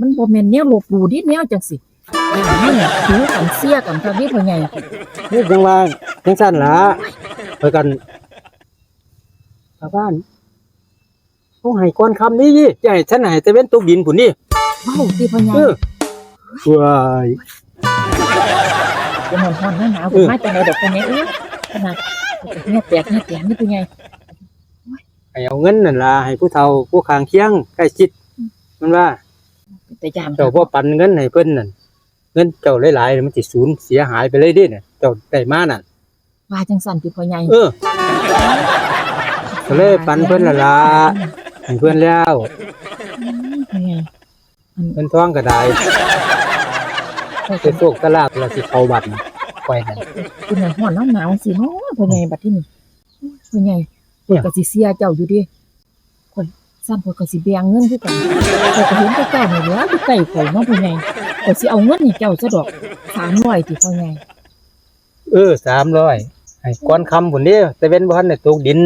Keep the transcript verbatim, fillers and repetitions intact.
มันบ่แม่นแนวลบหลู่เด้ แนวจั่งซี้ ย่านมันถือกันเสียกันคักเด้พ่อใหญ่ คือจั่งว่าจั่งซั้นล่ะ ไปกัน ชาวบ้าน เขาให้ก่อนค่ำนี้ จะให้ฉันให้แต่เว็นตกดินพุ้นนี่ เว้าติพ่อใหญ่ เออ ว้าย เดี๋ยวฮ้อนๆ หนาวๆ เออ มาจั่งใด๋ดอกพ่อใหญ่ เอ้ย ขนาดเหงื่อแตก เหงื่อแตกนี่พ่อใหญ่ ให้เอาเงินนั่นล่ะ ให้ผู้เฒ่าผู้ข้างเคียงใกล้ชิด มันว่า เป็นตาย้าน เจ้าบ่ปันเงินให้เพิ่นนั่น เงินเจ้าหลายๆ มันสิสูญเสียหายไปเลยเด้เนี่ย เจ้าได้มานั่น ว่าจั่งซั้นติพ่อใหญ่ เออ ก็เลยปันเพิ่นละล่ะ ให้เพิ่นแล้ว อืม พ่อใหญ่ อัน เงินทองก็ได้ ไปโชคตะลาบละสิเข้าบัตรข่อยนั่น เป็นหยังฮ้อนหนาวๆ จั่งซี้เนาะพ่อใหญ่ บัดทีนี้ พ่อใหญ่ เนี่ย ก็สิเสียเจ้าอยู่เด้ ข่อย ซั้นข่อยก็สิแบ่งเงินคือกัน ข่อยก็เห็นแต่เจ้านี่แหละอยู่ใกล้ข่อยเนาะพ่อใหญ่ ข่อยสิเอาเงินให้เจ้าซะดอก สามร้อย ติพ่อใหญ่ เออ สามร้อย ให้ก่อนค่ำพุ้นเด้ แต่เว็นบ่ทันได้ตกดิน